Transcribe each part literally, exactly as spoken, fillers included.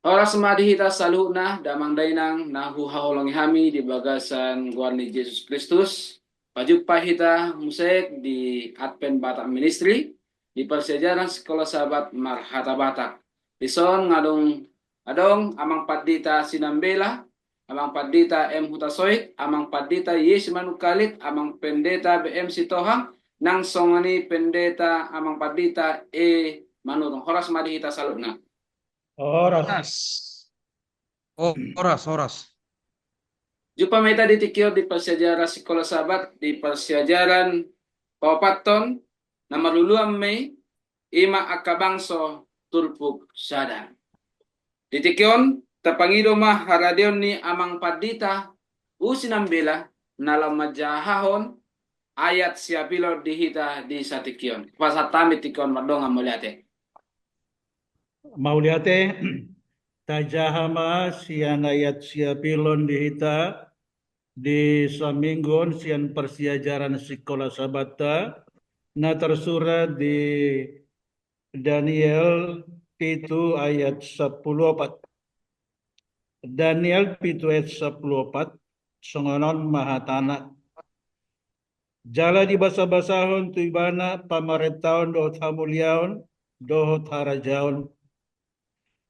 Horas ma di hita saluhutna, damang dainang na huhaholongi hami di bagasan goar ni Jesus Kristus. Pajumpa hita muse di Advent Batak Ministry, di parsiajaran Sikola Sabat marhata Batak. Dison nga adong, adong Amang Pandita Sinambela, Amang Pandita M Hutasoit, Amang Pandita Y Simanungkalit, Amang Pendeta B M Sitohang, nang songon i Pendeta Amang Pandita E Manurung. Horas ma di hita saluhutna. Horas. Horas. O-, horas, horas. Jumpa ma hita di tingki on di parsiajaran Sikola Sabat, di parsiajaran paopathon, na marluluan ma i, i ma angka bangso turpuk sada. Di tingki on, tapangido ma haradeon ni Amang Pandita U Sinambela, na laho manjahahon ayat siapilon di hita di satingki on. Pasahat hami tingki on mardongan mauliate. Mauliate, tajaha ma sian ayat siapilon di hita di saminggu on sian parsiajaran Sikola Sabatta, na tarsurat di Daniel pitu ayat sampulu opat. Daniel pitu ayat sampulu opat, songon on ma hatana. Jala dibasabasahon tu ibana pamarentaon dohot hamuliaon, dohot harajaon.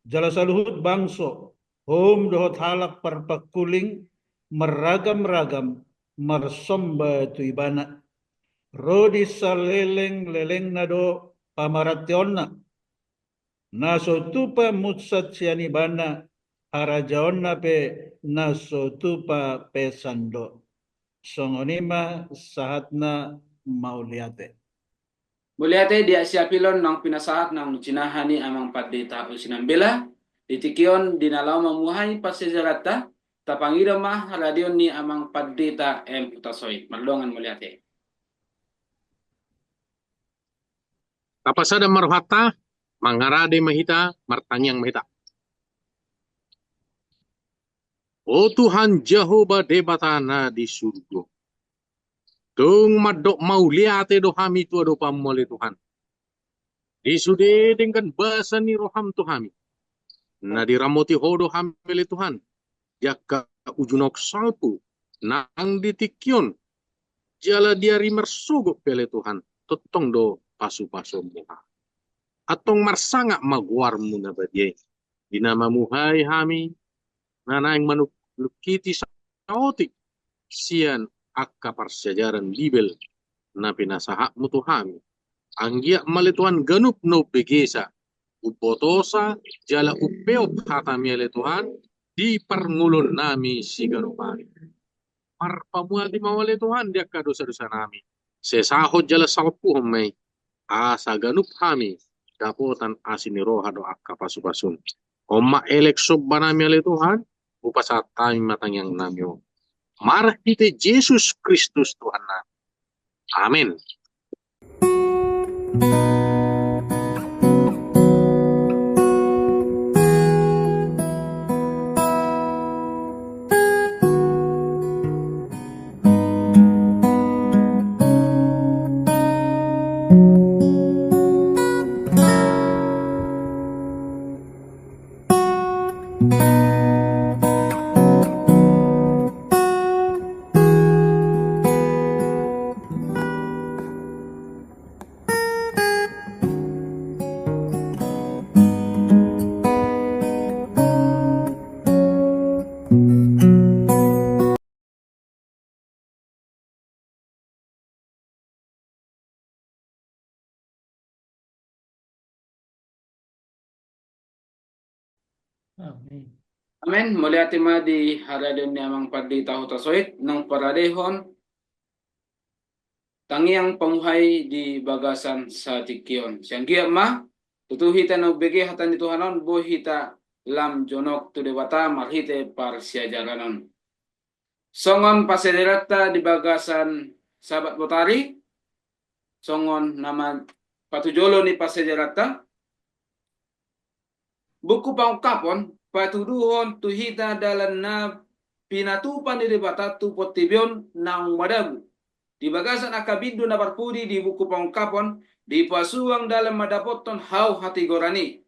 Jala saluhut bangso, hom dohot halak parpangkuling, marragam-ragam, marsomba tu ibana. Ro di saleleng-lelengna do pamaranteonna. Na so tupa munsat sian ibana, harajaonna pe na so tupa pesan do. Songon i ma sahatna, mauliate. Mauliate di ayat siapilon naung pinasahat naung jinajak ni Amang Pandita U Sinambela, di tingki on di na laho mamuhai parsiajaranta, tapangido ma haradeon ni Amang Pandita M Hutasoit. Mardongan mauliate. Tapasada ma rohanta, mangarade ma hita, martangiang ma hita. O Tuhan Jahowa Debata na di surgo. Tung mandok mauliate do hami tu adopanmu ale Tuhan. Di sude denggan basa ni roham tu hami. Na diramoti ho do hami ale Tuhan. Di angka ujung na salpu, nang di tingki on. Jala di ari marsogot pe ale Tuhan. Tongtong do pasupasuonmu. Antong marsangap ma goarmu na badia i. Di na mamuhai hami, na naeng manungkiti saotik sian angka parsiajaran Bibel na pinasahatmu tu hami. Anggiat ma ale Tuhan ganup na umbegesa, umbotosa, jala umpeop hatami ale Tuhan, di parngoluonnami siganup ari. Marpamuati ma ale Tuhan di angka dosa-dosanami. Sesahon jala salpuhon ma i. Asa ganup hami dapotan asi ni roha dohot angka pasupasum. On ma elek sombanami ale Tuhan, hupasahat hami ma tangiangnami on. Marhite Jesus Kristus Tuhannami. Amen. Amen. Amen. Mauliate ma di haradeon ni Amang Pandita Hutasoit, naung paradehon tangiang pamuhai di bagasan satingki on. Sai anggiat ma tutu hita na umbege hata ni Tuhan on, boi hita lam jonok tu Debata marhite parsiajaran on. Songon parsiajaranta di bagasan Sabat botari, songon na patujolo ni parsiajaranta, Buku Pangungkapon patuduhon tu hita dalan na pinatupa ni Debata tu portibi on naung madabu. Di bagasan angka bindu na parpudi di Buku Pangungkapon, dipasuang dalan mandapothon hau hatigoran i.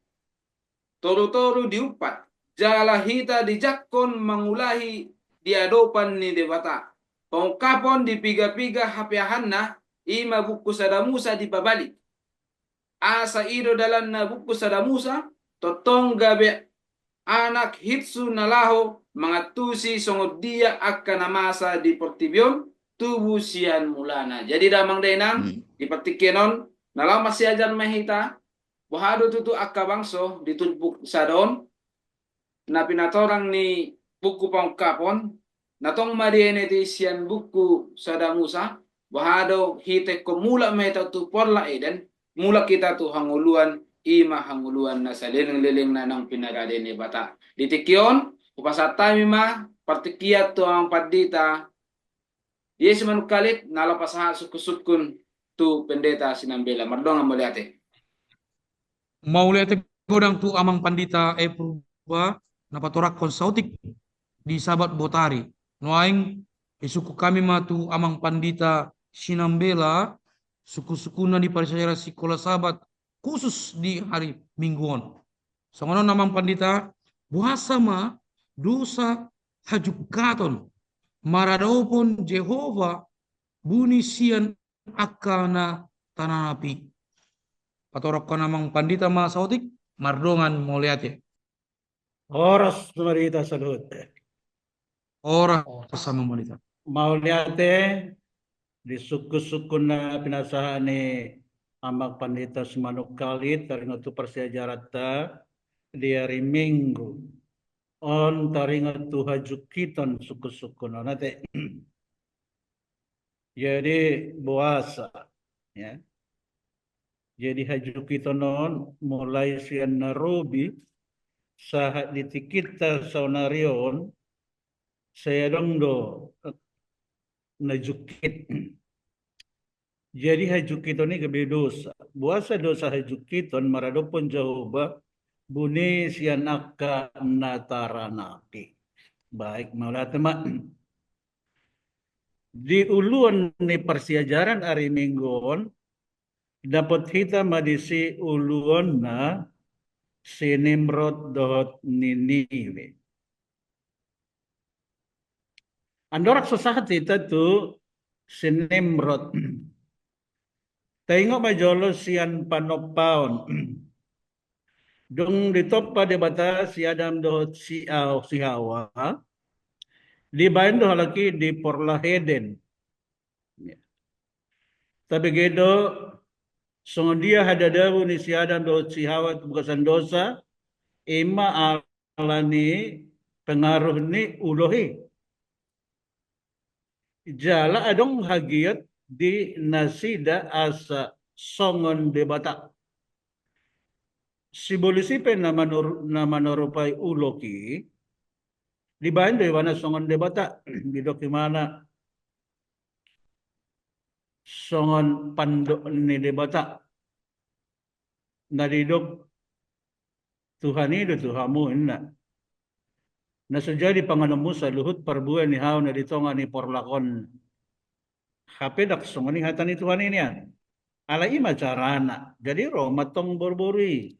Torutoru diumpat, jala hita dijangkon mangulahi di adopan ni Debata. Pangungkapon di piga-piga hapeahanna, i ma buku Sada Musa dipabalik. Asa i do dalanna buku Sada Musa, tongtong gabe anak hitsu na laho mangantusi songon dia angka na masa di portibi on tubu sian mulana. Jadi damang dainang, hmm, di partingkian on, na laho marsiajar ma hita, boha do tutu angka bangso di turpuk sada on, na pinatorang ni buku Pangungkapon, na tong ma dieneti sian buku Sada Musa, boha do hita ingkon mulak ma hita tu Porlak Eden, mulak hita tu hangoluan, i ma hangoluan na saleleng-leleng na naung pinarade ni Debata. Di tingki on, hupasahat hami ma partingkian tu amang pandita, Yesus Manungkalit, na laho pasahat sungkun-sungkun tu pendeta Sinambela. Mardongan mauliate. Mauliate godang tu amang pandita E Purba, na patorangkon saotik di Sabat botari. Nuaeng, disungkun hami ma tu amang pandita Sinambela, sungkun-sungkunna di parsiajaran sikola Sabat, khusus di hari Minggu on. Songon on amang pandita, boasa ma dosa hajungkaton maradopon Jahowa buni sian angka na taranapi. Patorangkon amang pandita ma saotik, mardongan mauliate. Horas ma di hita saluhut. Horas amang pandita. Mauliate, di sungkun-sungkun na pinasahat ni amang pandita Simanungkalit, taringot tu parsiajaranta di ari Minggu on, taringot tu hajungkiton sungkun-sungkun on ate. Jadi boasa, ya. Jadi hajungkiton on mulai sian na robi sahat di tingkinta saonari on, sai adong do, eh, na jungkit. Jadi hajungkiton i gabe dosa. Boasa dosa hajungkiton maradopon Jahowa buni sian angka na taranapi. Baik, mauliate ma. Di uluan ni parsiajaran ari Minggu on, dapot hita ma disi uluanna si Nimrod dohot Niniwe. Andorang so sahat hita tu si Nimrod, taingot ma jolo sian panompaon. Dung ditompa Debata si Adam dohot si, ah, si Hawa, dibaen do halak i di Porlak Eden. Ya. Tabege do songon dia hadadabu ni si Adam dohot si Hawa tu bagasan dosa, i ma ala ni pengaruh ni ulo i. Jala adong hagiot di nasida asa songon Debata. Sibolis i pe na manor-, na manorupai ulo i, dibaen do ibana songon Debata, didok ibana songon pandok ni Debata. Na didok Tuhan i do tu hamu, ninna. Na so jadi panganonmu saluhut parbue ni hau na di tonga ni porlak on. Hape ndang songon i hata ni Tuhan i, nian. Alai i ma carana. Jadi ro ma tong boruboru i.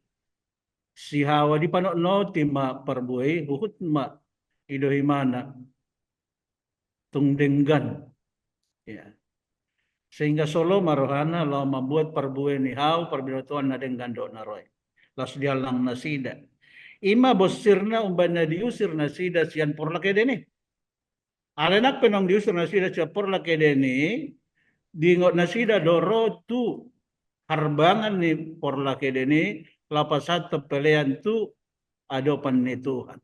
Si Hawa dipanotnoti ma parbue i, huhut ma didok ibana tung denggan. Ya. Sehingga so loas ma rohana laho mambuat parbue ni hau parbinotoan na denggan dohot na ro i. Laos diallang nasida. I ma bonsirna umbahen na diusir nasida sian Porlak Eden i. Alai nang pe naung diusir nasida sian Porlak Eden i, diingot nasida do ro tu harbangan ni Porlak Eden i, laho pasahathon pelean tu adopan ni Tuhan.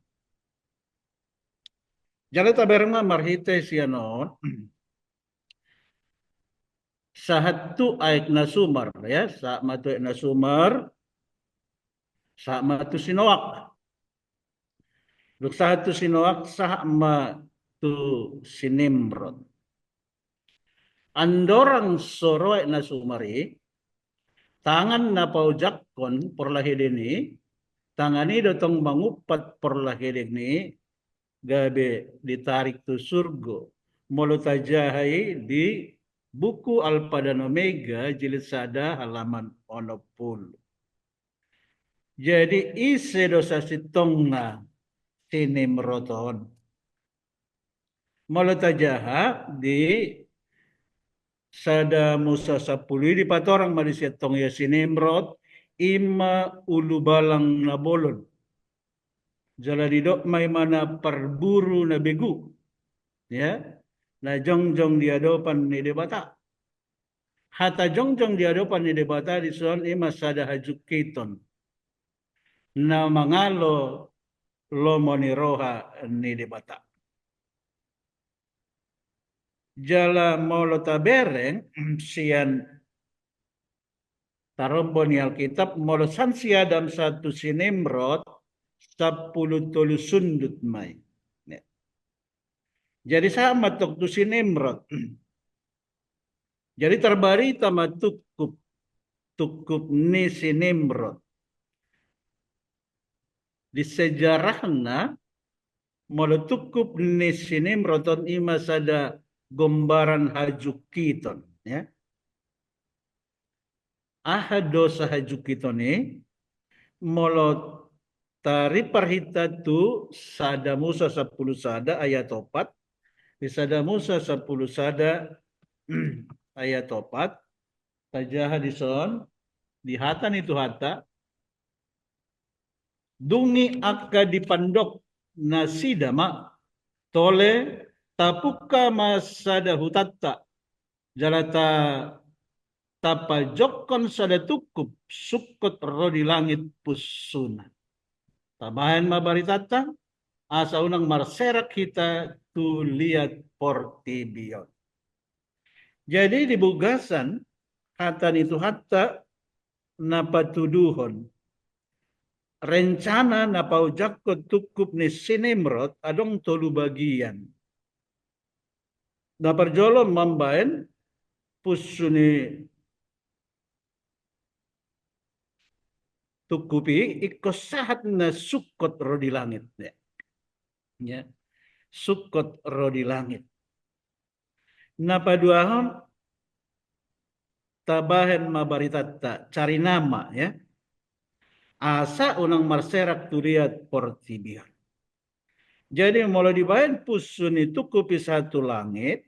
Jala tabereng ma marhite sian on sahat tu aek na sumar, ya, sahat ma tu aek na sumar, sahat ma tu si Noak. Dung sahat tu si Noak, sahat ma tu si Nimrod. Andorang so ro aek na sumar i, tangan na paojakhon Porlak Eden i, tangan i do tong mangumpat Porlak Eden i, gabe ditarik tu surgo. Molo tajaha i di buku Alpa dan Omega, jilid sada, halaman onom pulu. Jadi ise do sasintongna si Nimrod on. Molo tajaha di Sada Musa sampulu i, dipatorang ma disi antong ia si Nimrod, i ma ulubalang na bolon. Jala didok ma i ma na parburu na begu. Ya, na jongjong di adopan ni Debata. Hata jongjong di adopan ni Debata dison i ma sada hajungkiton na mangalo lomo ni roha ni Debata. Jala molo tabereng sian tarombo ni Alkitab, molo sian si Adam sahat tu si Nimrod, sampulu tolu sundut ma i. Ya. Jadi sahat ma antong tu si Nimrod. Jadi tarbarita ma tungkup, tungkup ni si Nimrod. Di sejarahna, molo tungkup ni si Nimrod on i ma sada gombaran hajungkiton, ya. Aha do sahajungkiton i? Molo taripar hita tu Sada Musa sampulu sada ayat opat, di Sada Musa sampulu sada ayat opat, tajaha dison, di hata ni Tuhanta, dung i angka dipandok nasida ma, tole, tapungka ma sada hutanta, jala ta, tapajonghon sada tungkup sungkot ro di langit punsuna. Tabahen ma baritanta, asa unang marserak hita tu liat portibi on. Jadi di bagasan hata ni Tuhanta na patuduhon rencana na paojakhon tungkup ni si Nimrod adong tolu bagian. Na parjolo mambahen punsu ni tungkup i ingkon sahat na sungkot ro di langit. Ya. Ya. Sungkot ro di langit. Na paduahon, tabahen ma baritanta, cari nama, ya. Asa unang marserak tu liat portibi on. Jadi molo dibahen punsu ni tungkup i sahat tu langit,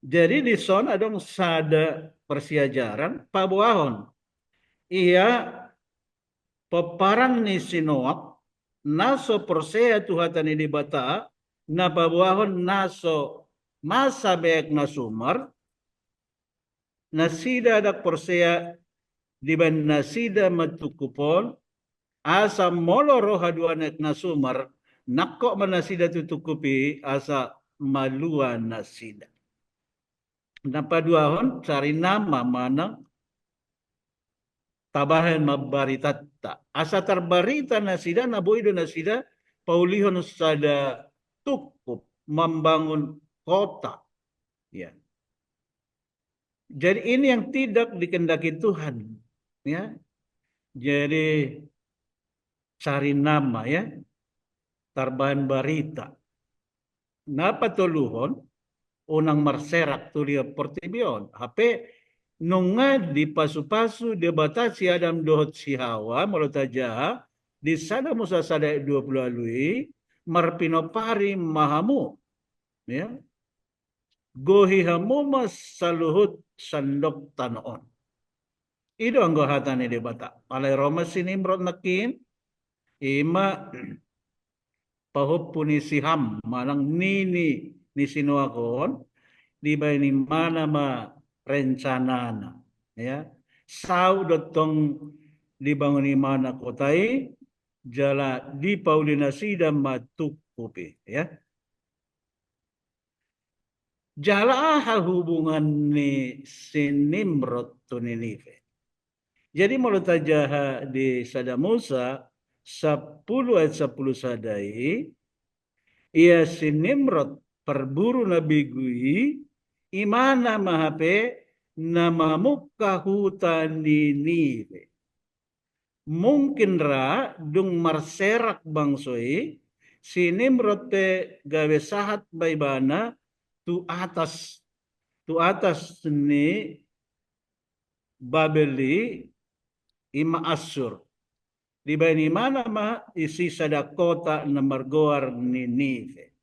jadi dison adong sada parsiajaran paboahon. Ia pomparan ni si Noak, na so porsea tu hata ni Debata, na paboahon na so masa be aek na sumar, nasida ndang porsea, dibahen nasida ma tungkup on, asa molo ro haduan aek na sumar, nangkok ma nasida tu tungkup i, asa malua nasida. Na paduahon, cari nama manang tabahen ma baritanta. Asa tarbarita nasida, na boi do nasida paulihon sada tungkup, mambangun kota. Ya. Jadi ini yang tidak dikehendaki Tuhan. Ya. Jadi cari nama, ya. Tarbahen barita. Na patoluhon, unang marserak tu liat portibi on. Hape nunga dipasupasu Debata si Adam dohot si Hawa, molo tajaha, di Sada Musa sada ayat dua pulu ualu i, marpinompari ma hamu. Ya. Gohi hamu ma saluhut sandok tano on. I do anggo hata ni Debata. Alai ro ma si Nimrod nangkin, i ma pahompu ni si Ham, manang nini ni si Noak on, dibahen imana ma rencanana. Ya. Saut do antong dibangun imana kota i, jala dipauli nasida ma tungkup i. Ya. Jala aha hubungan ni si Nimrod tu Ninive? Jadi molo tajaha di Sada Musa sampulu ayat sampulu sada i, ia si Nimrod parburu na begu i, imana ma hape na mamungka huta Ninive. Mungkin ra dung marserak bangso i, si Nimrod pe gabe sahat ma ibana tu atas, tu atas ni Babel i, i ma Assur. Dibaen imana ma isi sada kota na margoar Ninive.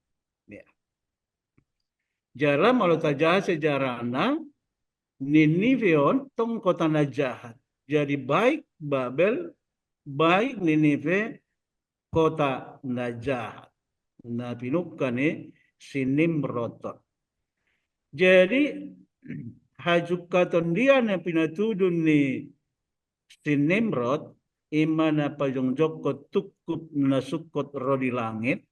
Ya. Jala molo tajaha sejarahna, Ninive on tong kota na jahat. Jadi baik Babel, baik Ninive, kota na jahat, na pinungka ni si Nimrod on. Jadi hajungkaton dia na pinatudu ni si Nimrod, ima na pajongjongkon tungkup na sungkot ro di langit,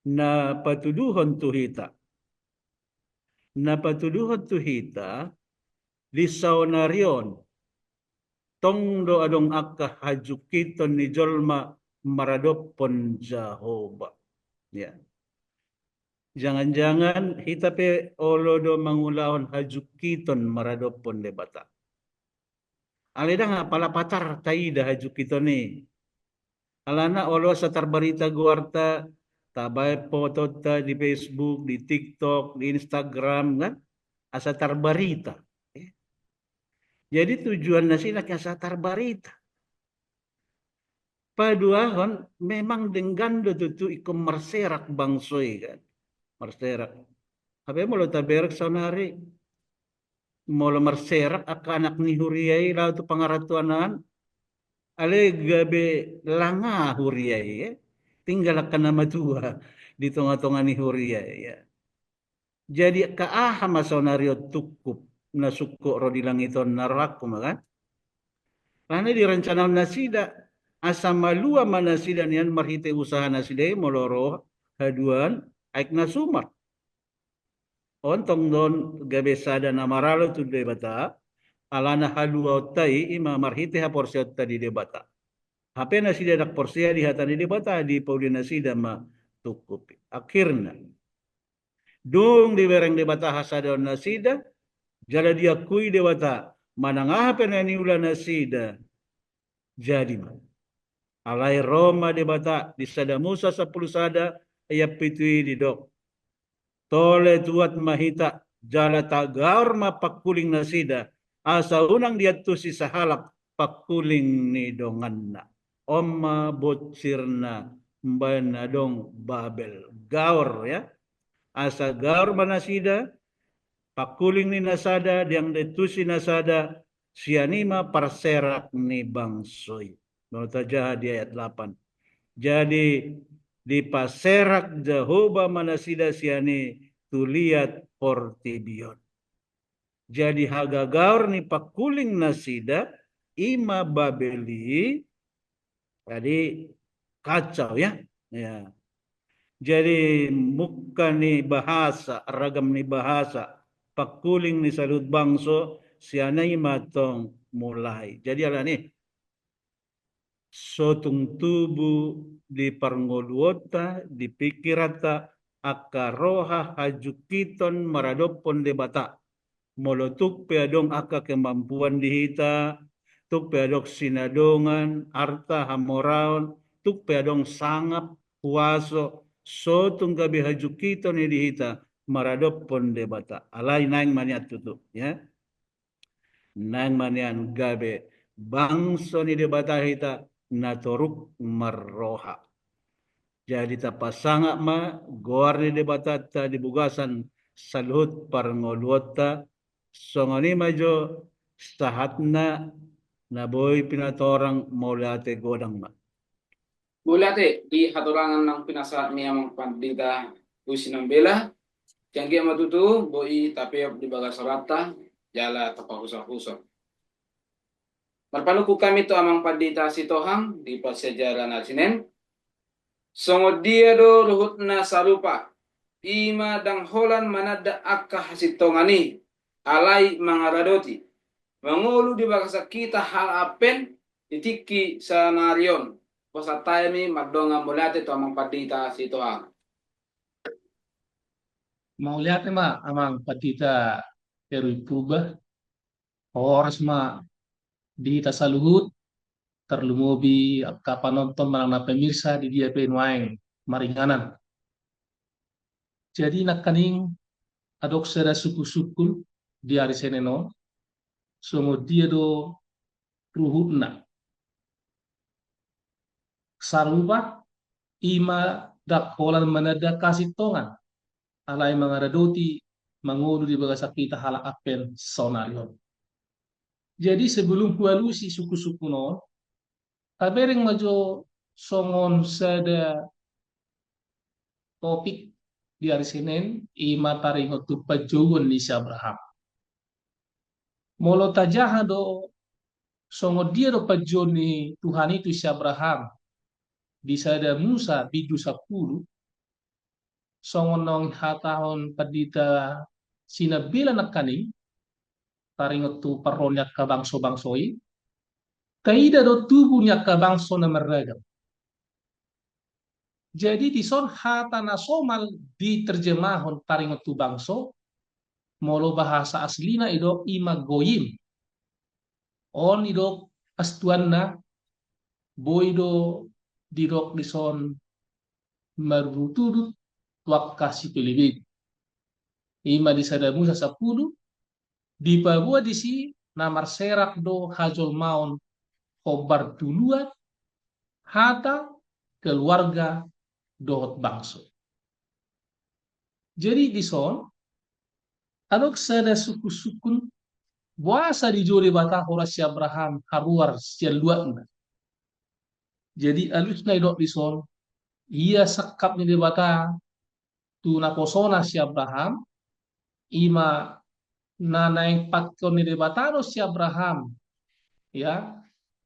na patuduhon tu hita. Na patuduhon tu hita, di saonari on, tong do adong angka hajungkiton ni jolma maradophon Jahowa. Ya. Jangan-jangan hita pe olo do mangulahon hajungkiton maradophon Debata. Alai ndang apala patar taida hajungkiton i. Alana olo asa tarbarita goarta, tabaen fotonta di Facebook, di TikTok, di Instagram, kan? Asa tarbarita. Jadi tujuan nasida asa tarbarita. Paduahon, memang denggan do tutu ingkon marserak bangso i, kan? Marserak. Hape molo tabereng saonari, molo marserak angka anak ni huria i laho tu pangarantoan, alai gabe langa huria i, ya. Tinggal angka na matua di tonga-tonga ni huria i, ya. Jadi angka aha ma saonari on tungkup na sungkot ro di langit on, na rohangku ma, kan? Alana direncanahon nasida asa malua ma nasida nian marhite usaha nasida i molo ro haduan aek na sumar. On tong do on gabe sada na maralo tu Debata, alana haluaonta i ima marhite haporseaonta di Debata. Hape nasida ndang porsea di hata ni Debata, dipauli nasida ma tungkup i. Akhirna, dung dibereng Debata hasadaon nasida, jala diakui Debata, manang aha pe na niula nasida, jadi ma. Alai ro ma Debata di Sada Musa sampulu sada ayat pitu i didok: Tole tuat ma hita, jala tagaor ma pangkuling nasida, asa unang diantusi sahalak pangkuling ni donganna. On ma bonsirna umbaen adong Babel. Gaor, ya. Asa gaor ma nasida, pangkuling ni na sada, ndang diantusi na sada, sian i ma parserak ni bangso i. Molo tajaha di ayat lapan. Jadi dipaserak Jahowa ma nasida sian i tu liat portibi on. Jadi hagagaor ni pangkuling nasida, ima Babel i, jadi kacau, ya. Ya. Jadi mungka ni bahasa, ragam ni bahasa, pangkuling ni saluhut bangso, sian i ma tong mulai. Jadi alani, so tung tubu di parngoluonta, di pingkiranta, angka roha hajungkiton maradophon Debata. Molo tung pe adong angka kemampuan di hita, tung pe adong sinadongan, arta, hamoraon, tung pe adong sangap, huaso, so tung gabe hajungkiton i di hita maradophon Debata. Alai naeng ma nian tutu, ya. Naeng ma nian gabe bangso ni Debata hita na toruk marroha. Jadi tapasangap ma goar ni Debatanta di bagasan saluhut parngoluonta, songon i ma jo sahatna na boi pinatorang, mauliate godang ma. Mauliate di hatorangan na pinasahat ni Amang Pandita Husi Nambela, jala anggiat ma tutu boi tapeop di bagasan rohanta, jala tapahusorhuso. Marpanungkun hami tu Amang Pandita Sitohang di parsiajaran na sinen. Songon dia do ruhutna sarupa, ima ndang holan mananda angka hasintongan i, alai mangaradoti, mangolu di bagasan hita halak ampen di tingki saonari on. Pasahat hami mandongani mauliate tu Amang Pandita Sitohang. Mauliate ma Amang Pandita Erwin Purba. Horas ma di hita saluhut, tarlumobi angka panonton manang na pemirsa di dia pe nuaeng maringanan. Jadi nangkaning adong sada sungkunsungkun di ari Senen on, songon dia do ruhutna. sarupa, i ma ndang holan mananda hasintongan, alai mangaradoti mangolu di bagasan hita halak Advent saonari on. Jadi sebelum hualusi sungkun-sungkun on, tabereng ma jo songon sada topik di ari Senin, i ma taringot tu panjouon ni si Abraham. Molo tajaha do songon dia do panjouon ni Tuhan i tu si Abraham di Sada Musa bindu sampulu, songon naung dihatahon pandita Sinambela nangkaning, taringot tu parro ni angka bangso-bangso i, taida do tubu ni angka bangso na marragam. Jadi dison hata na somal diterjemahon taringot tu bangso, molo bahasa aslina i do i ma goyim. On i do astuanna, boi do didok dison marudut-udut tu angka sipelebegu. I ma di Sada Musa sampulu, dipaboa disi na marserak do hajolmaon hombar duluan, hata, keluarga, dohot bangso. Jadi dison, adong sada sungkun-sungkun, boasa dijou Debata holan si Abraham haruar sian luatna. Jadi alusna didok dison, ia sangkap ni Debata tu naposona si Abraham, i ma na naeng pakkon ni Debata do si Abraham, ya,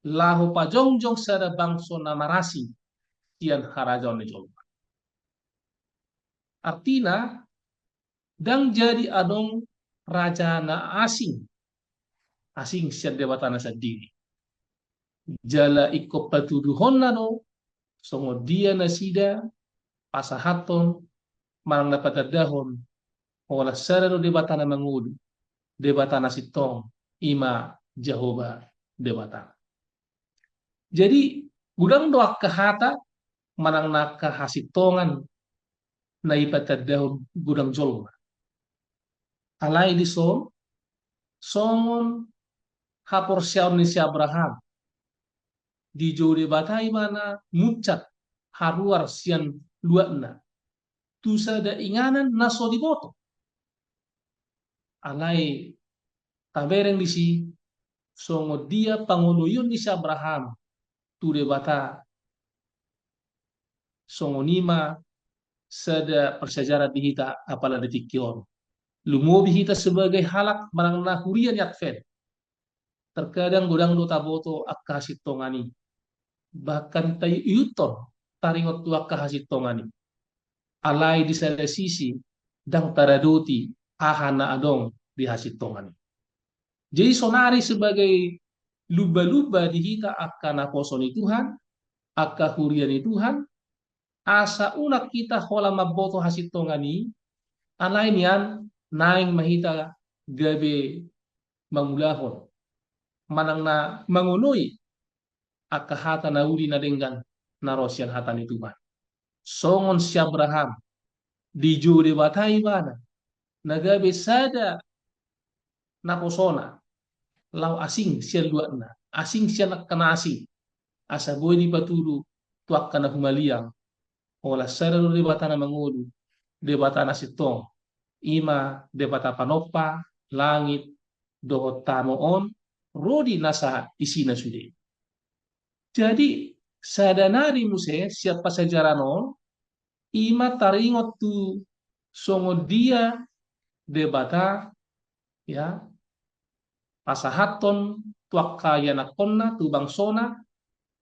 laho pajongjong sada bangso na marasing sian harajaon ni jolma. Artina, ndang jadi adong raja na asing, asing sian Debatana sandiri. Jala ingkon patuduhonna do songon dia nasida pasahathon manang na patandahon, holan sada do Debata na mangolu, Debata na sintong, i ma Jahowa Debata. Jadi godang do angka hata manang na angka hasintongan na ipatandahon godang jolma. Alai dison, songon haporseaon ni si Abraham, dijou Debata i ma na muncak haruar sian luatna tu sada inganan na so diboto. Alai tabereng disi songon dia pangoloion ni si Abraham tu Debata. Songon i ma sada parsiajaran di hita apala di tingki on. Lumobi hita sebagai halak manang na huria ni Advent. Terkadang godang do taboto angka hasintongan i. Bahkan taihuthon taringot tu angka hasintongan i. Alai di sada sisi, ndang taradoti aha na adong di hasintongan i. Jadi sonari sebagai lumba-lumba di hita angka naposo ni Tuhan, angka huria ni Tuhan, asa unang hita holan mamboto hasintongan i, alai nian naeng ma hita gabe mangulahon manang na mangonoi angka hata na uli na denggan na ro sian hata ni Tuhan. Songon si Abraham, dijou Debata ibana na gabe sada naposona, laho asing sian luatna, asing sian angka na asing, asa boi dipatudu tu angka na humaliang, holan sada do Debata na mangolu, Debata na sintong, i ma Debata panompa langit dohot tano on, ro di nasa isina sude. Jadi sada nari muse sian parsiajaran on, i ma taringot tu songon dia Debata, ya, pasahathon tu angka ianakhonna, tu bangsona,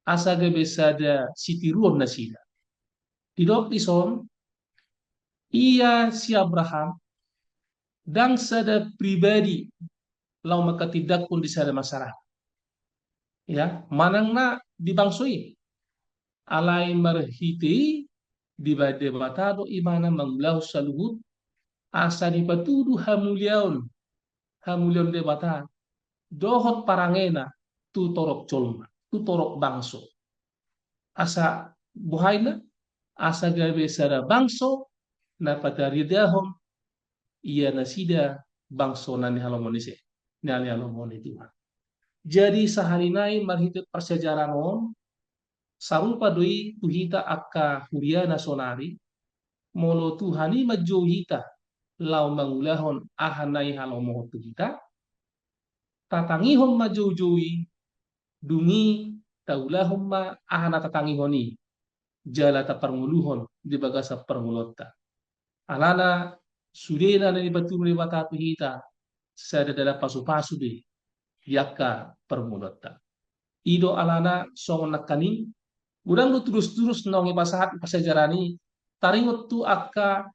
asa gabe sada sitiruon nasida. Didok dison, ia si Abraham ndang sada pribadi laho manghatindanghon di sada masyarakat, ya, manang na di bangso i. Alai marhite i dibaen Debata do ibana mangulahon saluhut, asa dipatudu hamuliaon, hamuliaon Debata dohot parangena tu torop jolma, tu torop bangso. Asa boha ninna? Asa gabe sada bangso na pataridahon ia nasida bangso na nihalomohon ni si, na nihalomohon ni Tuhan. Jadi sahali nai marhite parsiajaran on, Sarupa do i tu hita angka huria na saonari, molo Tuhan i manjou hita laho mangulahon aha na ihalomohon tu hita, tatangihon ma joujou i, dung i taulahon ma aha na tatangihon i, jala taparngoluhon di bagasan parngoluonta. Alana sude na nipatudu Debata tu hita, sada dalan pasupasu be di angka parngoluonta. I do alana songon nangkaning, godang do tudos-tudos naung ipasahat parsiajaran i, taringot tu angka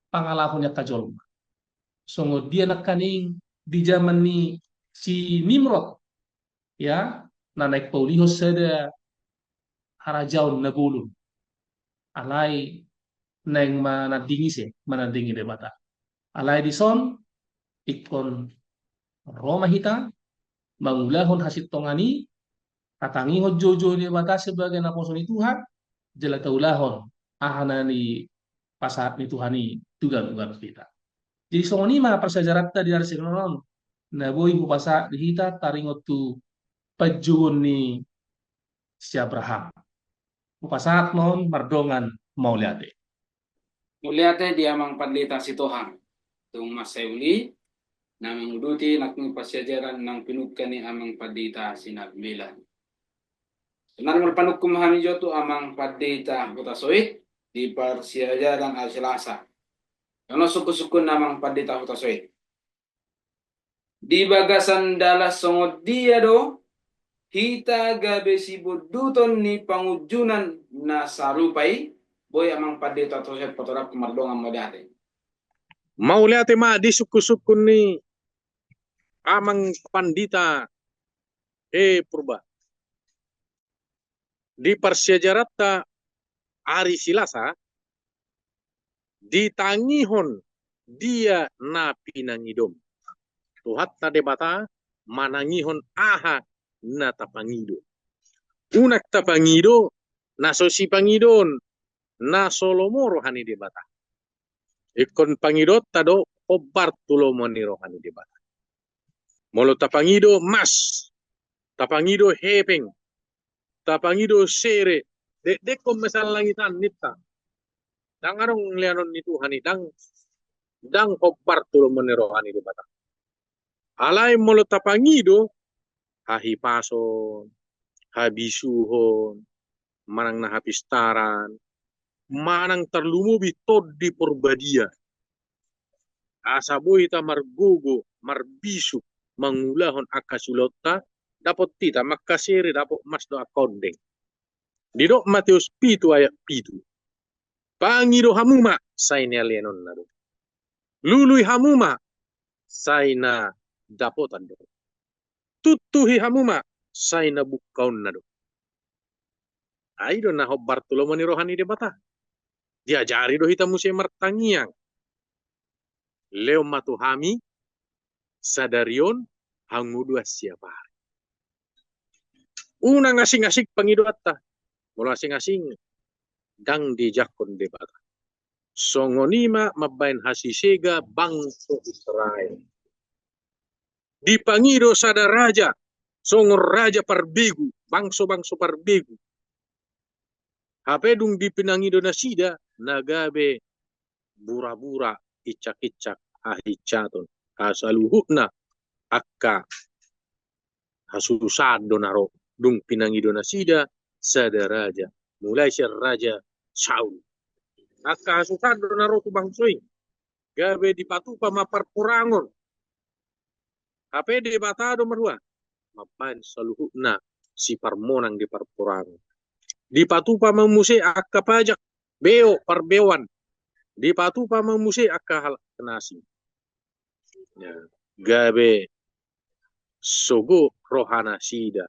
pangalaho ni angka jolma. Songon dia nangkaning di jaman ni si Nimrod, ya, na naeng paulihon sada harajaon na bolon. Alai naeng manandingi ise, manandingi Debata. Alai dison, ingkon ro ma hita mangulahon hasintongan i, tatangihon joujou ni Debata sebagai naposo ni Tuhan, jala taulahon aha na nipasahat ni Tuhan i tu ganup-ganup hita. Jadi songon i ma parsiajaranta di ari sian on, na boi hupasahat di hita taringot tu panjouon ni si Abraham. Hupasahat ma on mardongan mauliate. Mauliate di Amang Pandita Sitohang, tung mansai uli, na manguduti nangkin parsiajaran naung pinungka ni Amang Pandita Sinambela. Sonari marpanungkun ma hami jo tu Amang Pandita Hutasoit di parsiajaran ari Selasa. Songon on sungkun-sungkun ni Amang Pandita Hutasoit. Di bagasan dalan songon dia do hita gabe sibonduton ni pangunjunan na sarupa i? Boi Amang Pandita Hutasoit patorangkon mardongan mauliate. Mauliate ma di sungkun-sungkun ni Amang Pandita, e Purba. Di parsiajaranta ari Selasa, ditangihon dia na pinangidom. Tuhanta Debata manangihon aha na tapangido. Unang tapangido na so sipangidoon, na so lomo roha ni Debata. Ingkon pangidoonta do hombar tu lomo ni roha ni Debata. Molo tapangido mas, tapangido hepeng, tapangido sere, dekdekkon ma sian langitan ninta. Ndang adong leanon ni Tuhan i, ndang, ndang hombar tu lomo ni roha ni Debata. Alai molo tapangido hahipason, habisuhon, manang na hapistaran, manang tarlumobi Tondi Parbadia. Asa boi hita margogo, marbisuk, mangulahon angka siulaonta, dapot hita ma angka sere, dapot mas dohot angka ondeng. Didok Mateus pitu ayat pitu. Pangido hamu ma, sai na leanonna do. Lului hamu ma, sai na dapotan do. Tuntuhi hamu ma, sai na bungkaonna do. Ai do na hombar tu lomo ni roha ni Debata. Diajari do hita muse martangiang. Lehon ma tu hami sadari on hangudoan siapari. Unang asing-asing pangidoanta. Molo asing-asing, ndang dijakkon Debata. Songon i ma mambahen hasisega bangso Israel. Dipangido sada raja, songon raja parbegu, bangso-bangso parbegu. Hape dung dipinangido nasida, na gabe bura-bura, incak-incak, hahinsaton, hasaluhutna angka hasusaan do na ro, dung pinangido nasida sada raja, mulai sian raja Saul. Angka hasusaan do na ro tu bangso i, gabe dipatupa ma parporangon. Hape Debata do marhua, mambahen saluhutna siparmonang di parporangon. Dipatupa ma muse angka pajak, beo, parbeoan. Dipatupa ma muse angka halak na asing. Ya, gabe sogo rohanasida.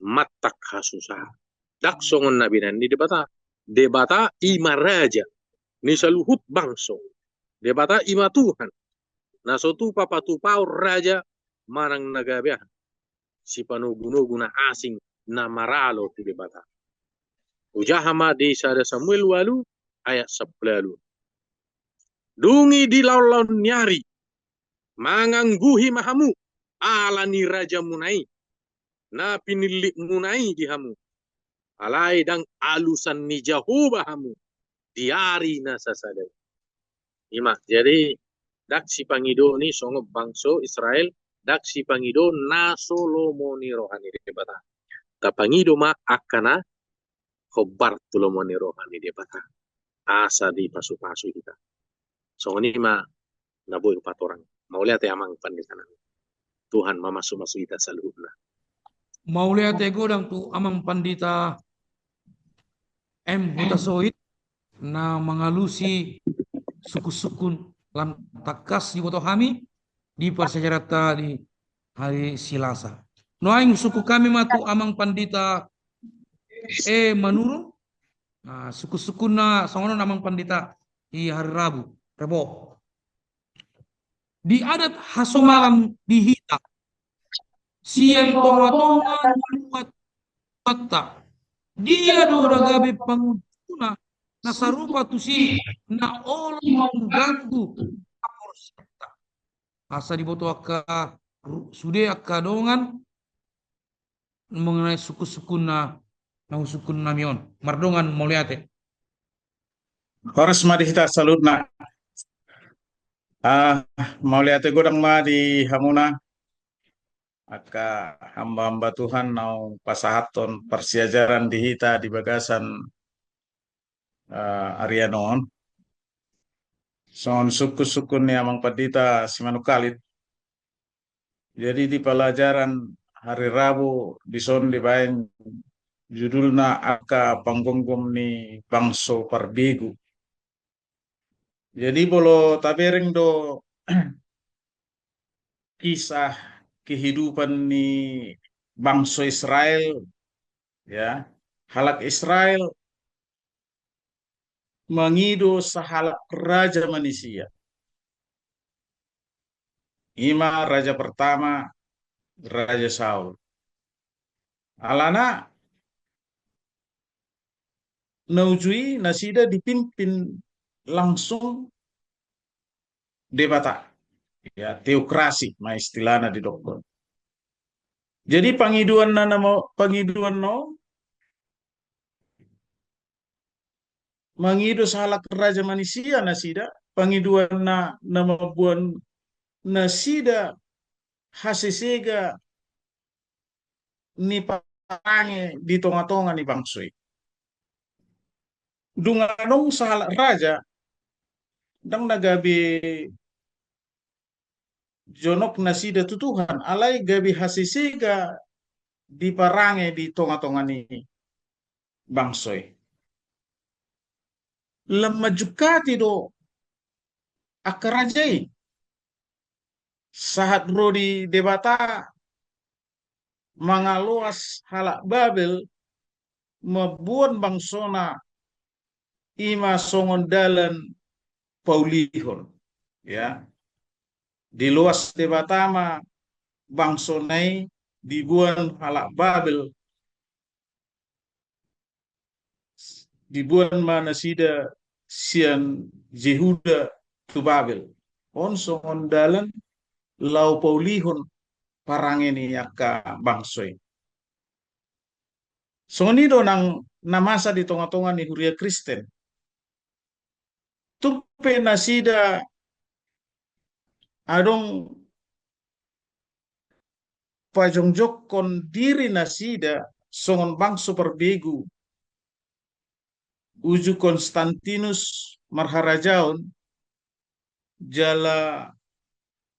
Mattak hasusaan. Ndang songon na binahen ni Debata. Debata i ma raja ni saluhut bangso. Debata i ma Tuhan. Na so tupa patupaon raja manang na gabe aha, sipanogu-nogu na asing na maralo tu Debata. Hujaha ma di sada Samuel ualu ayat sampulu ualu. Dung i di laon-laon ni ari, mangangguhi ma hamu ala ni rajamuna i. na pinillitmuna i di hamu. Alai ndang alusan ni Jahowa hamu di ari na sasada i. I ma, jadi ndang sipangido ni songon bangso Israel, ndang sipangido na so lomo ni roha ni Debata. Tapangido ma angka na hombar tu lomo ni roha ni Debata. Asa dipasupasu hita. Songon i ma na boi hupatorang. Mauliate amang pandita nami. Tuhan mamasumasu hita saluhutna. Mauliate godang tu amang pandita M Hutasoit na mangalusi sungkunsungkun lam tangkas diboto hami di parsiajaranta di hari Selasa. Nuaeng sungkun hami ma tu amang pandita E Manurung. Nah, sungkunsungkunna songon on amang pandita di hari Rabu, Rebo. Di adat hasomalan di hita sian tongatonga ni luat, luatta, dia do na gabe pangujungna na sarupa tusi na olo mangganggu haporseaonta. Asa diboto angka ru-, sude angka dongan mengenai sungkunsungkunna na husungkun nami on. Mardongan mauliate. Horas ma di hita saluhutna. Ah, mauliate godang ma di hamuna angka hamba-hamba Tuhan naung pasahathon parsiajaran di hita di bagasan, ah, arian on. Songon sungkunsungkun ni amang pandita Simanungkalit. Jadi di pelajaran hari Rabu dison dibaen judulna angka panggomgom ni bangso parbegu. Jadi molo tabereng do kisah kehidupan ni bangso Israel, ya, halak Israel mangido sahalak raja manisia. I ma raja pertama, Raja Saul. Alana na uju i nasida dipimpin langsung Debata. Ya, teokrasi ma istilahna didokkon. Jadi pangidoanna nama, pangidoanna mangido sahalak raja manisia nasida, pangidoanna na mamboan nasida hasesega ni parange di tongatonga ni bangso i. Dung adong sahalak raja, ndang na gabe jonok nasida tu Tuhan, alai gabe hasesega di parange di tongatonga ni bangso i. Lam manjungkati do angka raja i sahat ro di Debata mangaloas halak Babel mamboan bangsona i ma songon dalan paulihon. Ya. Diloas Debata ma bangsona i diboan halak Babel, diboan ma nasida sian Jehuda tu Babel. On songon dalan laho paulihon parange ni angka bangso i. Songon i do nang na masa di tongatonga ni huria Kristen. Tung pe nasida adong pajongjokkon diri nasida songon bangso parbegu uju Konstantinus marharajaon jala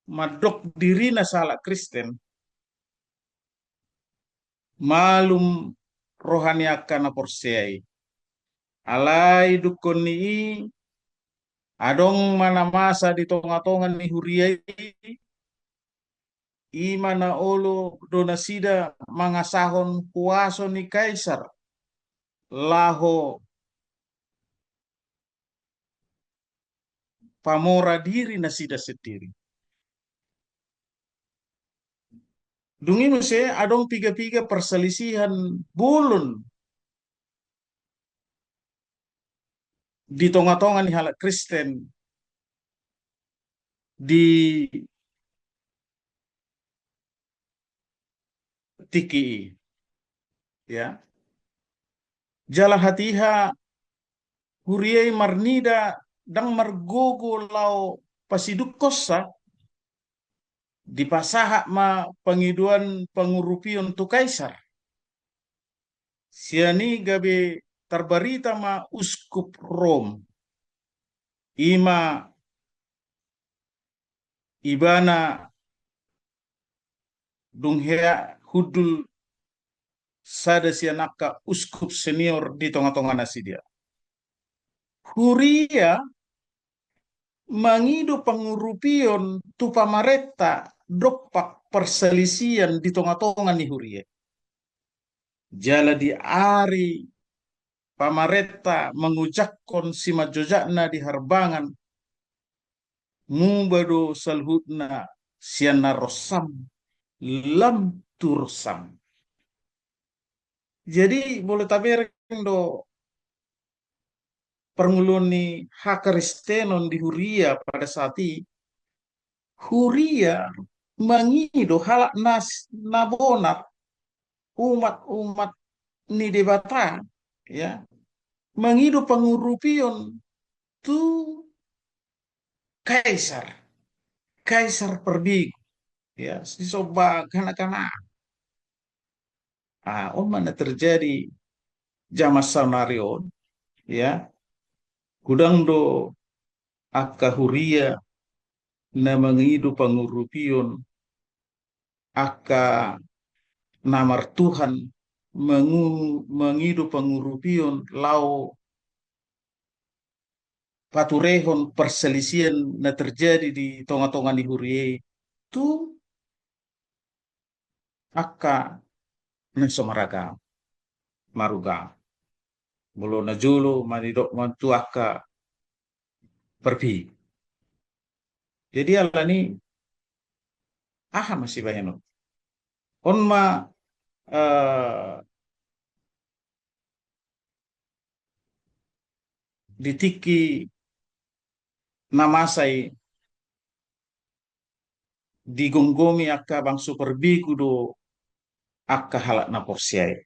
mandok dirina sahalak Kristen, malum roha ni angka na porsea i. Alai dungkon ni i adong ma na masa di tongatonga ni huria i, i ma na olo do nasida mangasahon kuaso ni Kaisar laho pamora diri nasida sendiri. Dung i muse adong piga-piga parsalisihan bolon di tongatonga ni halak Kristen di tingki i. Ya. Jala hatiha huria i marnida ndang margogo laho pasidungkonsa, dipasahat ma pangidoan pangurupion tu Kaisar. Sian i gabe tarbarita ma uskup Rom. I ma ibana dung hea hundul sada sian angka uskup senior di tonga-tonga nasida. Huria mangido pangurupion tu pamarenta dompak parsalisian di tonga-tonga ni huria. Jala di ari pamarenta mangojakhon simanjojakna di harbangan, muba do saluhutna sian na ronsam lam tu ronsam. Jadi, molo tabereng do parngoluon ni hakristenon di huria pada saat i, huria mangido halak nas-, na bonar, umat-umat ni Debata, ya, mangido pangurupion tu Kaisar, Kaisar parbegu, ya, sisomba haganupan. Ah, on ma na terjadi jaman saonari on, ya. Godang do angka huria na mangido pangurupion, angka na martuhan mangu-, mangido pangurupion laho paturehon parsalisian na terjadi di tonga-tonga ni huria i tu angka na so maragama, marugama. Molo na jolo manidok ma tu angka parbegu. Jadi alani aha ma sibahenon? On ma, eh, di tingki na masa i digomgomi angka bangso parbegu do angka halak na porsea i.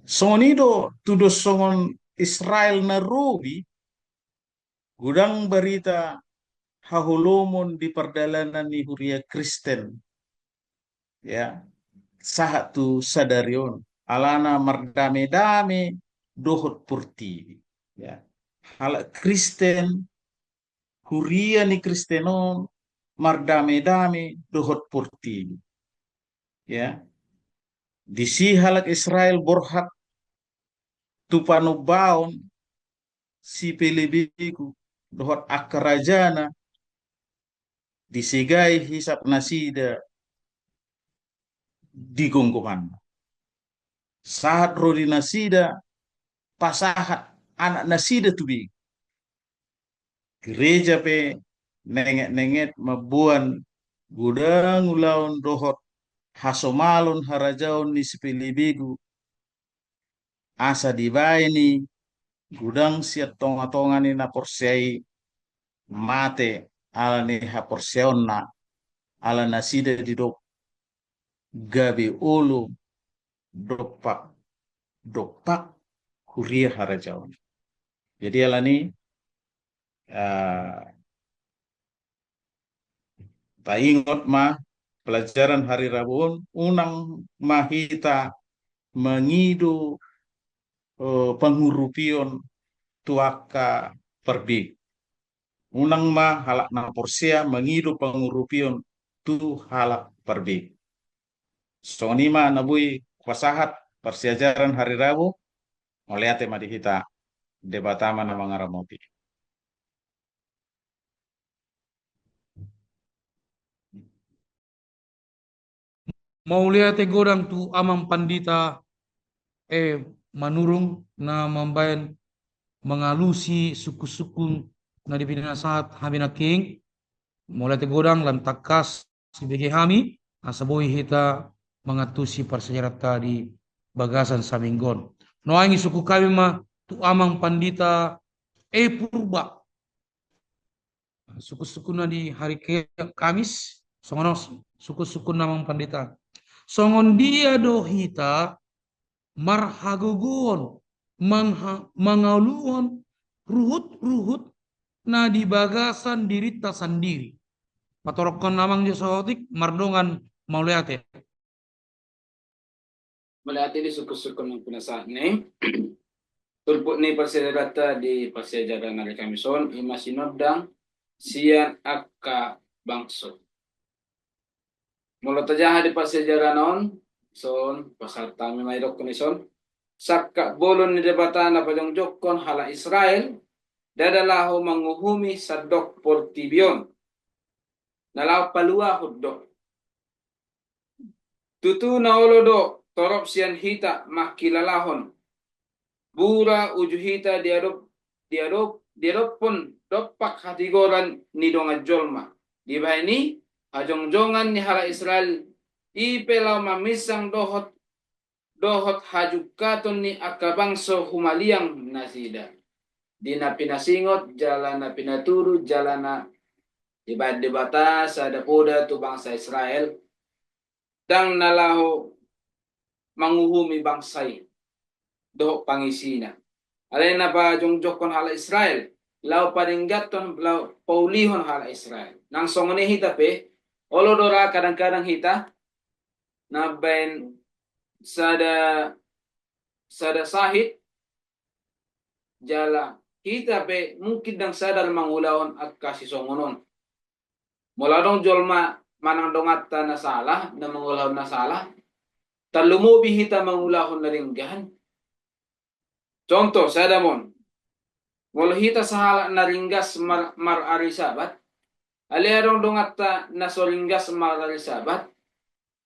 Songon i do tudos songon Israel na robi, godang barita haholomon di pardalanan ni huria Kristen, ya, sahat tu sadari on, alana mardame-dame dohot portibi, ya. Halak Kristen, huria ni Kristen on mardame-dame dohot portibi. Ya. Disi halak Israel borhat tu panombaon sipelebegu dohot angka rajana, disegai hisap nasida di gomgomanna. Sahat ro di nasida pasahat anak nasida tu begu. Gereja pe nenget-nenget mamboan godang ulaon dohot hasomalon harajaon ni sipelebegu, asa dibaen i godang sian tonga-tonga ni na porsea i mate ala ni haporseaonna, ala nasida didok gabe olo dompak, dompak huria harajaon. Jadi alani, eh, taingot ma pelajaran hari Rabu on, unang ma hita mangido, eh, pangurupion tu angka parbegu. Unang ma halak na porsea mangido pangurupion tu halak parbegu. Songon i ma na boi hupasahat parsiajaran hari Rabu. Mauliate ma di hita, Debata ma na mangaramoti. Mauliate godang tu Amang Pandita, eh, Manurung na mambaen mangalusi sungkun-sungkun na dipinasahat hami nangkin. Mauliate godang, lam tangkas sibege hami asa boi hita mangantusi parsiajaranta di bagasan saminggu on. Nuaeng sungkun hami ma tu Amang Pandita E Purba. Sungkun-sungkunna di hari Ke-, Kamis, songon on sungkun-sungkunna Amang Pandita. Songon dia do hita marhagogoon mangha-, mangaluhon ruhut-ruhut na di bagasan dirinta sandiri. Patorangkon amang jo saotik mardongan mauliate. Mauliate di sungkun-sungkun na pinasahat ni. Turpuk ni parsiajaranta di parsiajaran ari Kamis on, ima sinondang sian angka bangso. Molo tajaha di parsiajaran on, son, pasahat hami ma i dokkon i son, sangkap bolon ni Debata na pajongjongkon halak Israel, ndada laho manguhumi sandok portibi on. Na laho paluahon do. Tutu na olo do torop sian hita mangkilalahon bura uju hita diadop, diadop, diadophon dompak hatigoran ni dongan jolma. Dibahen i hajongjongan ni halak Israel i pe laho maminsang dohot, dohot hajungkaton ni angka bangso humaliang nasida. Di na pinasingot, jala na pinatudu, jala na dibahen Debata sada poda tu bangsa Israel. Ndang na laho manguhumi bangsa i dohot pangisina. Alai na pajongjongkon halak Israel, laho padengganhon, laho paulihon halak Israel. Nang songon i hita pe, olo do ra kadang-kadang hita, na baen sada, sada sahit, jala hita pe mungkin ndang sadar mangulahon angka sisongon on. Molo adong jolma manang donganta na sala, na mangulahon na sala, tarlumobi hita mangulahon na denggan. Contoh, sada mon. Molo hita sahalak na ringgas mar-, mar ari Sabat, alai adong donganta na so ringgas mar ari Sabat,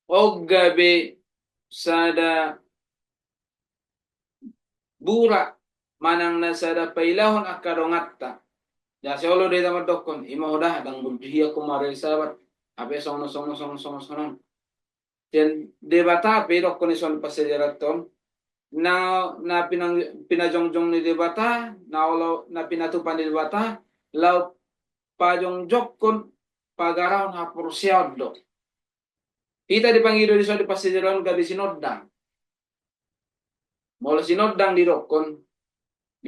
on gabe sada bura manang na sada pailahon angka donganta. Jadi olo do hita mandokkon, ima ho da, ndang burju hian ho mar ari Sabat, hape songon, songon, songon, songon, songon. Sian Debata pe dokkon i son parsiajaranta on, na, na pinang-, pinajongjong ni Debata, na olo, na pinatupa ni Debata, laho pajongjongkon pagarahon haporseaon do. Hita dipangido di son di parsiajaran on gabe sinondang. Molo sinondang didokkon,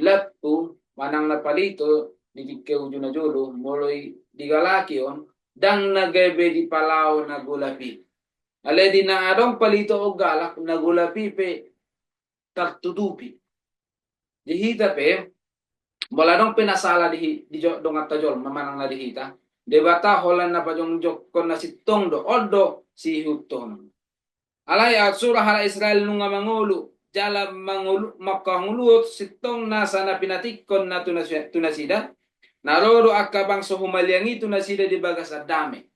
lampu manang na palito di tingki uju na jolo, molo i digalaki on, ndang na gabe dipalao na golap i. Alai di na adong palito on galak, na golap i pe tartutupi. Di hita pe, molo adong pe na sala di hi-, di jo-, donganta jolma manang na di hita, Debata holan na pajongjongkon na sintong do, on do siihuthon. Alai aut sura halak Israel nunga mangolu, jala mangolu, mangkangoluhon sintong nasa na pinatingkonna tu nasi-, tu nasida, na ro do angka bangso humaliang i tu nasida di bagasan dame.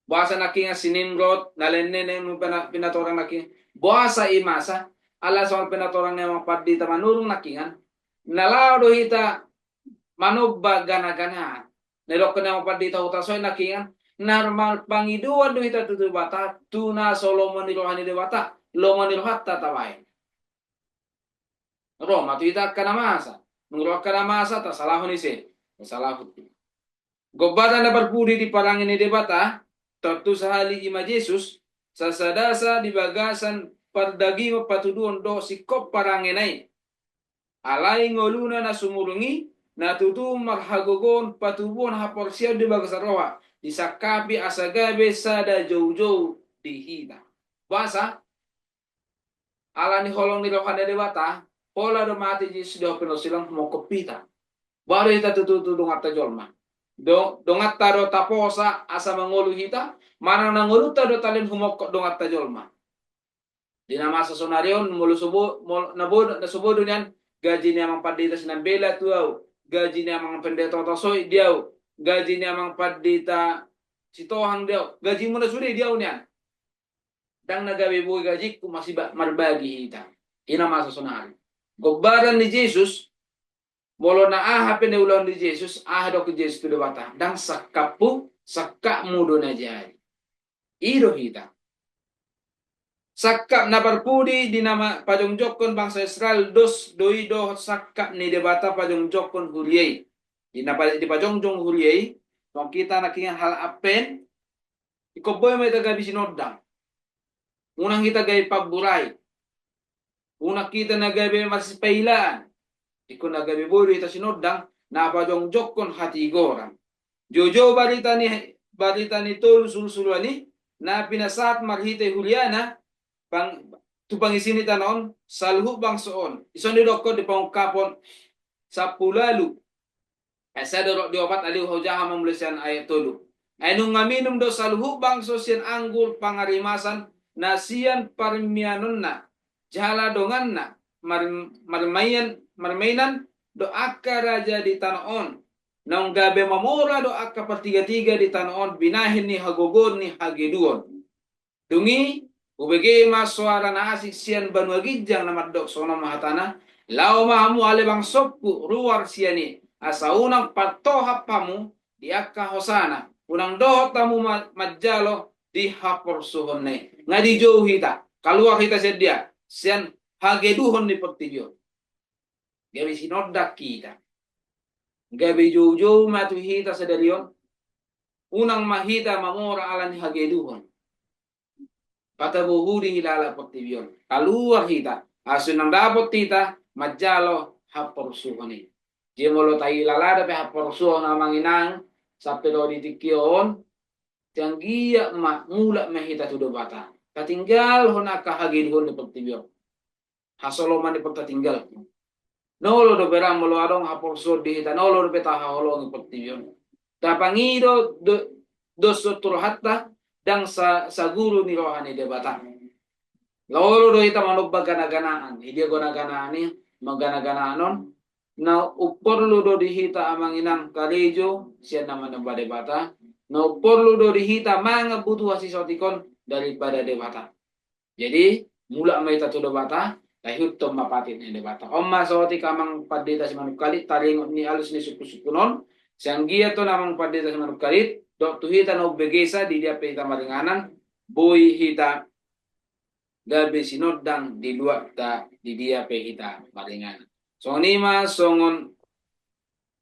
Boasa nangkingan si Nimrod, na lelengna i nunga pina-, pinatorang nangkingan. Boasa i masa, ala songon pinatorang ni amang pandita Manurung nangkingan. Na laho do hita manomba gana-ganaan. Na didokkon ni amang pandita Hutasoit nangkingan. Na marpangidoan do hita tu Debata, tu na so lomo ni roha ni Debata, lomo ni rohanta tabaen. Ro ma tu hita angka na masa. Nunga ro angka na masa, tasalahon ise. Tasalahon. Gombaran na parpudi di parange ni Debata, tontu sahali ima Jesus, sasadasa di bagasan pardagingon patuduhon dohot singkop parangena i. Alai ngoluna na sumurung i, na tutu marhagogoon patubuhon haporseaon di bagasan roha, disangkapi asa gabe sada joujou di hita. Boasa, ala ni holong ni roha ni Debata, pola do mate Jesus di api na silang mongkop hita. Baru hita tutu tu donganta jolma. Do-, donganta do taposa asa mangolu hita, manang na ngolunta do talehon humongkop donganta jolma. Di na masa sonari on, molo so bo-, molo na bodo, na so bodo nian, gaji ni amang pandita Sinambela tu au, gaji ni amang pandita Hutasoit di au, gaji ni amang pandita Sitohang di au, gajimuna sude di au nian. Ndang na gabe boi gajingku masiba marbagi hita. I na masa sonari. Gombaran ni Jesus, molo na aha pe na ulaon ni Jesus, aha didok Jesus tu Debata, ndang sangkaphu, sangkapmu do na jadi. I do hita. Sangkap na parpudi di na ma-, pajongjongkon bangsa Israel dos do i dohot sangkap ni Debata pajongjongkon huria i. Di na pa-, dipajongjong huria i, tong hita nangkingan halak Advent, ingkon boi ma hita gabe sinondang. Unang hita gabe pamburai. Unang hita na gabe masipailaan. Ingkon na gabe boi do hita sinondang na pajongjongkon hatigoran. Joujou barita ni, barita ni tolu sulusuluan i na pinasahat marhite huria na pang, tu pangisi ni tano on, saluhut bangso on. Dison didokkon di Pangungkapon sampulu ualu, ayat sada ro di opat, alai hujaha ma mulai sian ayat tolu. Ai nunga minum do saluhut bangso sian anggur pangarimasan na sian parmianonna, jala donganna, mar-, marmainan, marmainan do angka raja di tano on. Naung gabe mamora do angka partigatiga di tano on binahen ni hagogoon ni hageduon. Dung i, hubege ma soara na asing sian banua ginjang na mandok songon on ma hatana: Laho ma hamu ale bangsongku ruar sian i, asa unang partohap hamu di angka hosana, unang dohot hamu ma-, manjalo di haporsuhonna i. Nga dijou hita, kaluar hita sian dia, sian hageduhon ni portibi on. Gabe sinondang hita. Gabe joujou ma tu hita sadari on. Unang ma hita mamora ala ni hageduhon. Patabohuri hilala portibi on. Kaluar hita. Asa unang dapot hita manjalo haporsuhon i. Jadi molo tahilala dope haporsuhon amang inang, sampe ro di tingki on, anggiat ma mulak ma hita tu Debata. Tatinggalhon angka hageduhon ni portibi on. Hasoloman ni portibi tatinggal. Na olo dope ra molo adong haporsuhon di hita, na olo dope tahaholongi portibi on. Tapangido do, dos do tu rohanta, ndang sa-, saguru ni roha ni Debata. Na olo do hita manomba ganaganaan, i dia ganaganaan i, maganaganaan on, na umporlu do di hita amang inang karejo, sian na manomba Debata, na umporlu do di hita mangan butuha sisaotik on daripada Debata. Jadi, mulak ma hita tu Debata, taihutton ma patik ni Debata. On ma saotik amang pandita Simanungkalit, taringot ni alus ni sungkunsungkun on, sian giat on amang pandita Simanungkalit, dok tu hita na umbegesa di dia pe hita maringanan, boi hita gabe sinondang di luatta di dia pe hita maringanan. Songon i ma songon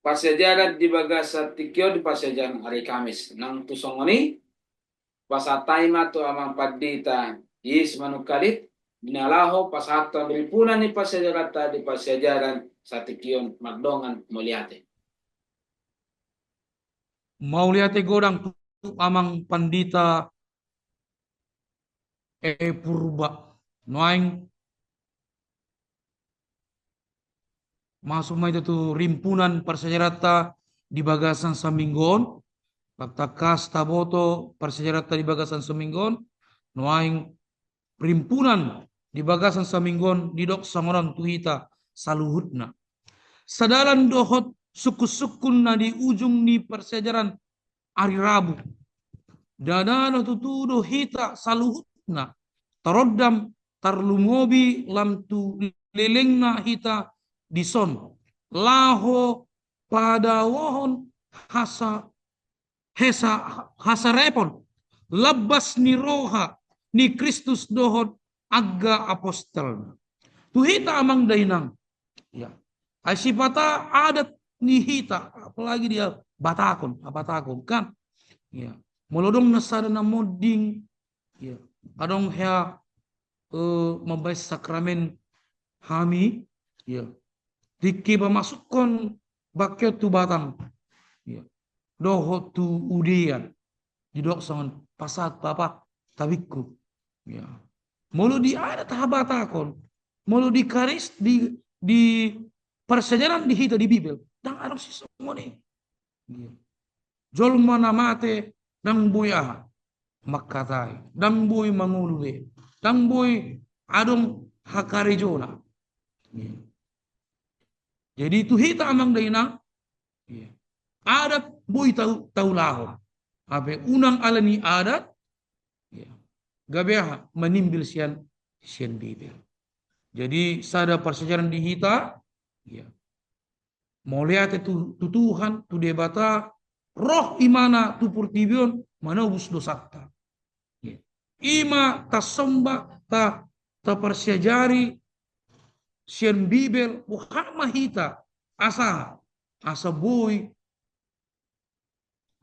parsiajaran di bagasan tingki on di parsiajaran ari Kamis. Nang tu songon i, pasahat hami ma tu amang pandita Simanungkalit, di na laho pasahat tu rimpunan ni parsiajaranta di parsiajaran satingki on mardongan mauliate. Mauliate godang tu amang pandita E Purba. Nuaeng masuk ma hita tu rimpunan parsiajaranta di bagasan saminggu on. Tangkas taboto parsiajaranta di bagasan saminggu on. Nuaeng rimpunan di bagasan saminggu on didok songon on tu hita saluhutna. Sadalan dohot sungkunsungkun na di ujung ni parsiajaran ari Rabu. Ndada na tutu do hita saluhutna tarondam tarlumobi lam tu lelengna hita dison laho padaohon hasa, hesa, hasarepon lambas ni roha ni Kristus dohot angka apostelna. Tu hita amang dainang, ya, ai sipata adat ni hita, apalagi dia Batakon, Batakon kan, ya, molo adong na sada na monding, ya, adong hea, eh, mambahen sakramen hami, ya, tingki pamasukhon bangke on tu batang, ya, dohot tu udean, didok songon pasahat papa tabingku, ya. Molo di adat habatakon, molo di karis, di, di parsiajaran di hita di Bibel, ndang adong sisongon i. Iya. Jolma na mate ndang boi aha, mangkatai, ndang boi mangolu be, ndang boi adong hakarejona. Iya. Jadi tu hita amang dainang, iya, adat boi tau, taulahon. Hape unang ala ni adat, iya, gabe aha, manimbil sian, sian Bibel. Jadi sada parsiajaran di hita, iya, mauliate tu, tu Tuhan, tu Debata, roh ibana tu portibi on manobus dosanta. Iya. Ima tasomba, ta, taparsiajari sian Bibel, boha ma hita asa, asa boi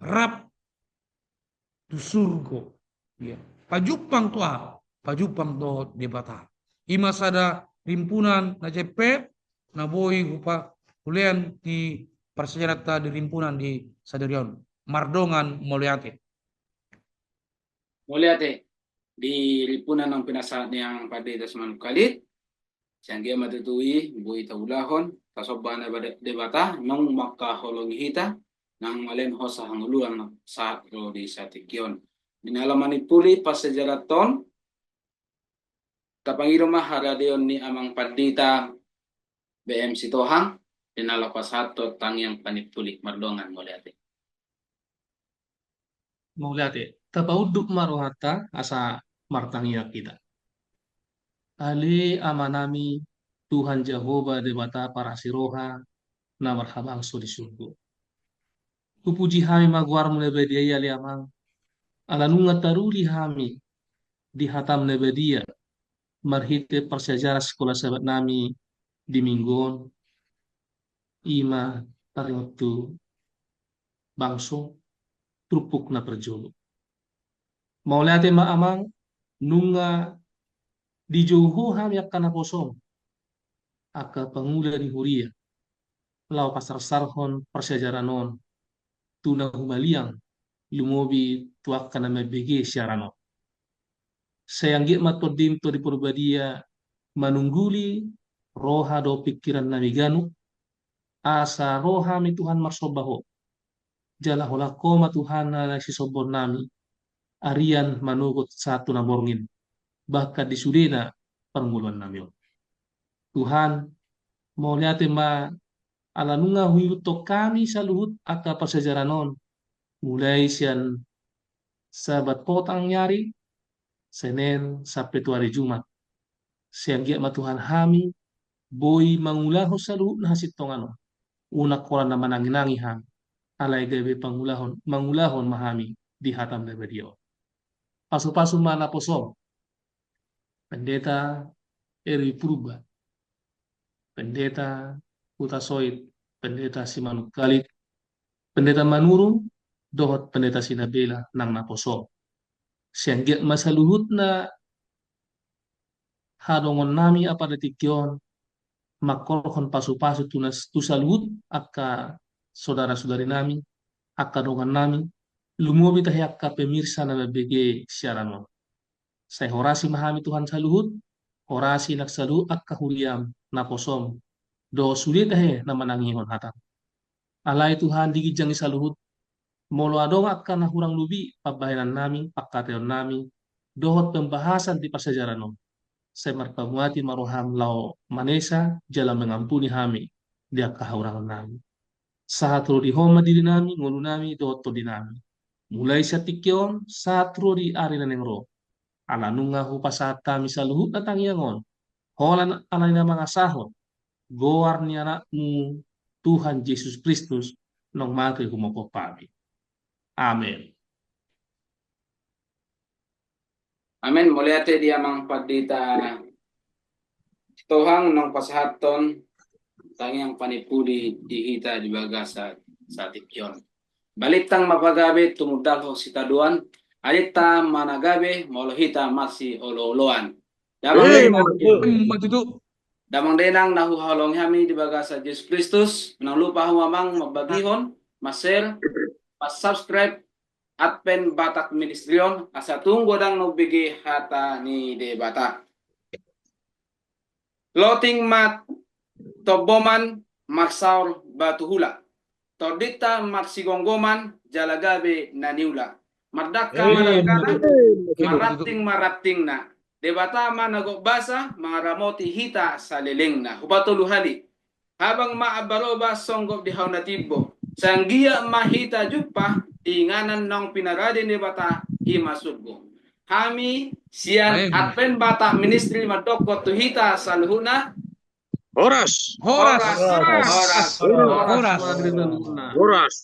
rap tu surgo. Iya. Pajumpang tu aha? pajumpang dohot Debata. I ma sada rimpunan na jempek na boi hupa-, hulean di parsiajaranta di rimpunan di sadari on. Mardongan mauliate. Mauliate di rimpunan naung pinasahat ni Amang Pandita Simanungkalit. Sai anggiat ma tutu i boi taulahon, tasomba Deba-, Debata naung mangkaholongi hita, nang malen hosa hangoluan sahat ro di satingki on. Di na laho manimpuli parsiajaranta on, tapangido ma haradeon ni Amang Pandita B M Sitohang, di na laho pasahathon tangiang panimpuli. Mardongan mauliate. Mauliate, tapaunduk ma rohanta asa martangiang hita. Ale Amanami, Tuhan Jahowa Debata parasi roha, na marhabangso di surgo. Hupuji hami ma goarmu na badia i ale Amang, ala nunga taruli hami di hatam na badia, marhite parsiajaran sikola sabat nami di minggu on, i ma taringot tu bangso turpuk na parjolo. Mauliate ma Amang, nunga dijou Ho hami angka naposom, angka pangula ni huria, laho pasarsarhon parsiajaran on tu na humaliang, lumobi tu angka na mambege siaran on. Sai anggiat ma Tondim Tondi Parbadia manungguli roha dohot pingkiran nami ganup, asa ro hami Tuhan marsomba Ho. Jala holan Ho ma Tuhan na sisombon nami, arian manogot sahat tu na borngin, bahkan di sudena parngoluan nami on. Tuhan, mauliate ma ala nunga huihuthon hami saluhut angka parsiajaran on, mulai sian Sabat potang ni ari, Senen sampe tu ari Jumat. Sai anggiat ma Tuhan hami boi mangulahon saluhut na hasintongan on. Unang holan na mananginangi hami, alai gabe pangulahon, mangulahon ma hami di hatam na badia on. Pasupasu ma naposom, Pendeta Eri Purba, Pendeta Hutasoit, Pendeta Simanungkalit, Pendeta Manurung, dohot Pendeta Sinabela nang naposom. Sai anggiat ma saluhutna hadongon nami apala di tingki on, mangkorhon pasupasu tu nas-, tu saluhut angka saudara-saudari nami, angka dongan nami, lumobi tahe angka pemirsa na mambege siaran on. Sai horasi ma hami Tuhan saluhut, horasi nang saluhut angka huriam naposom, dohot sude tahe na manangihon hatam. Alai Tuhan, di ginjang ni saluhut, molo adong angka na hurang lobi pambahenan nami, pangkataion nami, dohot pembahasan di parsiajaran on, sai marpamuati ma roham laho manesa jala mangampuni hami di angka hahurangan nami. Sahat ro di Ho ma diri nami, ngolu nami, dohot tondi nami. Mulai sian tingki on, sahat ro di ari na naeng ro. Ala nunga hupasahat hami saluhutna tangiang on, holan ala ni na mangasahon goar ni Anakmu, Tuhan Jesus Kristus, naung mate humophop hami. Amen. Amen. Mauliate di Amang Pandita Sitohang naung pasahathon tangiang panimpuli di hita di bagasan saat on. Balintang ma pagabe tumundalhon sitadoan, adinta ma na gabe molo hita masiolooloan. Damang Eh, dainang, mantap. Mantap itu. Damang dainang na huhaholongi hami di bagasan Jesus Kristus, unang lupa hamu amang mambagihon, ma-share, ma-subscribe Advent Batak Ministry on, asa tung godang na umbege hata ni Debata. Loting ma tomboman marsaor batu hula. Tondinta marsigomgoman jala gabe na niula. Mardangka ma dangkana, eh, marranting ma rantingna. Debata ma na gok basa mangaramoti hita salelengna. Hupatolu hali. Habang ma ambaroba songgop di hau na timbo. Sai anggiat ma hita jumpa di inganan naung pinarade ni Debata, i ma surgo. Hami sian Advent Batak Ministry mandokkon tu hita saluhutna. Horas. Horas. Horas. Horas. Horas. Horas.